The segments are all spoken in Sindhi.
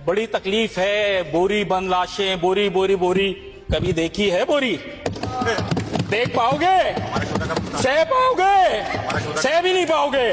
بڙي تڪليف هي بوري بند لاشين بوري بوري بوري ڪڀي ديکي هي بوري ديک پائوگي سهه پائوگي سهه ڀي نهين پائوگي.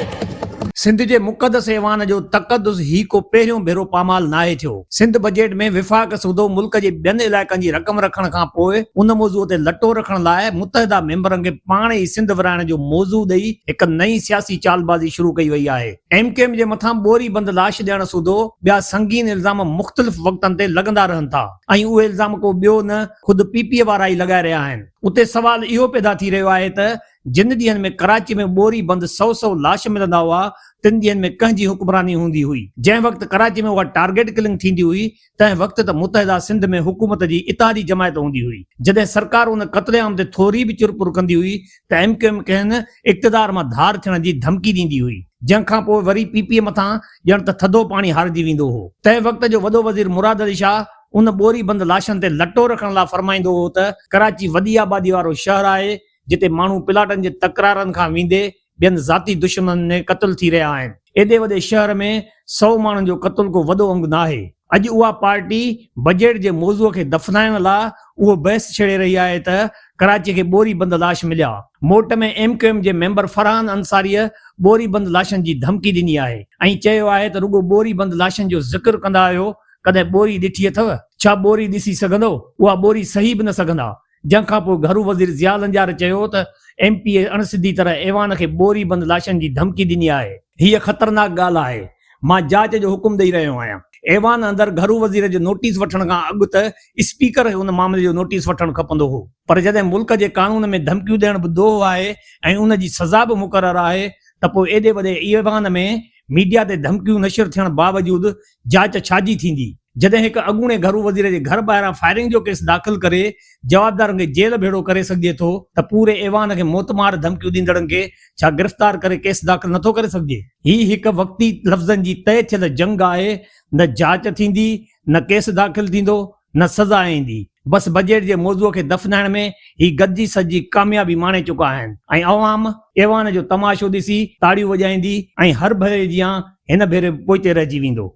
سنڌ جي مقدس ايوان جو تقدس هي ڪو پهريون ڀيرو پامال ناهي ٿيو. سنڌ بجيٽ ۾ وفاق سوڌو ملڪ جي ٻين علائقن جي رقم رکڻ کان پوء ان موضوع تي لٽو رکڻ لاء متحده ميمبرن کي پاڻ ئي سنڌ ورهائڻ جو موضوع ڏئي هڪ نئين سياسي چالبازي شروع ڪئي وئي آهي. ايم ڪيو ايم جي مٿان ٻوري بند لاش ڏيڻ سوڌو ٻيا سنگين الزام مختلف وقتن تي لڳندا رهن ٿا ۽ اهي الزام ڪو ٻيو نه خود پي پي وارا ئي لڳائي رهيا آهن. اتي سوال اهو پيدا ٿي رهيو آهي ته جن ڏينهن ۾ ڪراچي ۾ ٻوري بند سئو سئو لاش ملندا هئا تن ڏينهن ۾ ڪنهن جي حڪمراني هوندي هئي؟ جنهن وقت ڪراچي ۾ اها ٽارگيٽ ڪلنگ ٿيندي هئي تنهن وقت ته متحده سنڌ ۾ حڪومت جي اتحادي جماعت هوندي هئي. جڏهن سرڪار ان قتل عام تي ٿوري به چرپر ڪندي هئي ته ايم ڪيو ايم ڪنهن اقتدار مان ڌار ٿيڻ جي ڌمڪي ڏيندي هئي. جنهن کان پوء وري پي پي مٿان ڄڻ ته ٿڌو پاڻي هارجي ويندو هو. تنهن وقت جو وڏو وزير مراد علي شاهه ان ٻوري بند لاشن تي لٽو رکڻ لاء فرمائيندو هو ته ڪراچي وڏي آبادي وارو شهر آهي جتي ماڻهو پلاٽن جي تڪرارن کان ويندي ٻين ذاتي دشمنين ۾ قتل ٿي رهيا آهن. ايڏي وڏي شهر ۾ سئو ماڻهن جو قتل ڪو وڏو انگ ناهي. اڄ اها پارٽي بجيٽ جي موضوع کي دفنائڻ لا اهو بحث ڇيڙي رهي آهي ته ڪراچي کي ٻوري بند لاش مليا. موٽ ۾ ايم ڪيو ايم جي ميمبر فرحان انصاريء ٻوري بند لاشن جي ڌمڪي ڏني آهي ۽ چيو آهي ته رڳو ٻوري بند لاشن جو ذڪر ڪندا آهيو، ڪڏهن ٻوري ڏٺي اٿو؟ ڇا ٻوري ڏسي سگهندؤ؟ اها ٻوري سهي به نه سگهندا. جنهن کان پوء گهرو وزير ضياء لنجار چيو ته ايم پي اي اڻ سڌي طرح ايوان کي ٻوري بند لاشن جي ڌمڪي ڏني آهي. هيء خطرناڪ ڳالهه آهي. مان جاچ جو حڪم ڏئي رهيو آهيان. ايوان اندر گهرو وزير جو نوٽيس وٺڻ کان اڳ ته اسپيڪر کي ان معاملي جو نوٽيس وٺڻ کپندو هو. پر جڏهن ملڪ جي قانون ۾ ڌمڪيون ڏيڻ به ڏوهه آهي ۽ ان جي سزا به مقرر آهي ته پوء ايڏي وڏي ايوان ۾ ميڊيا تي ڌمڪيون نشر ٿيڻ باوجود جاچ ڇا جي ٿيندي؟ جڏهن هڪ اڳوڻي گهرو وزير جي گهر ٻاهران فائرنگ جو ڪيس داخل ڪري جوابدارن کي جيل ڀيڙو ڪري سگهجي ٿو ته پوري ايوان کي موتمار ڌمڪيون ڏيندڙن کي ڇا گرفتار ڪري ڪيس داخل نٿو ڪري سگهجي؟ هي هڪ وقتي لفظن جي طئي ٿيل جنگ آهي، نه جاچ ٿيندي، نه ڪيس داخل ٿيندو، نه سزا ايندي. بس بجيٽ جي موضوع کي دفنائڻ ۾ هي گڏجي سڏجي ڪاميابي ماڻي چڪا آهن ۽ عوام ايوان جو تماشو ڏسي تاڙيون وڄائيندي ۽ هر ڀيري جيان هن ڀيري به پوئتي رهجي ويندو.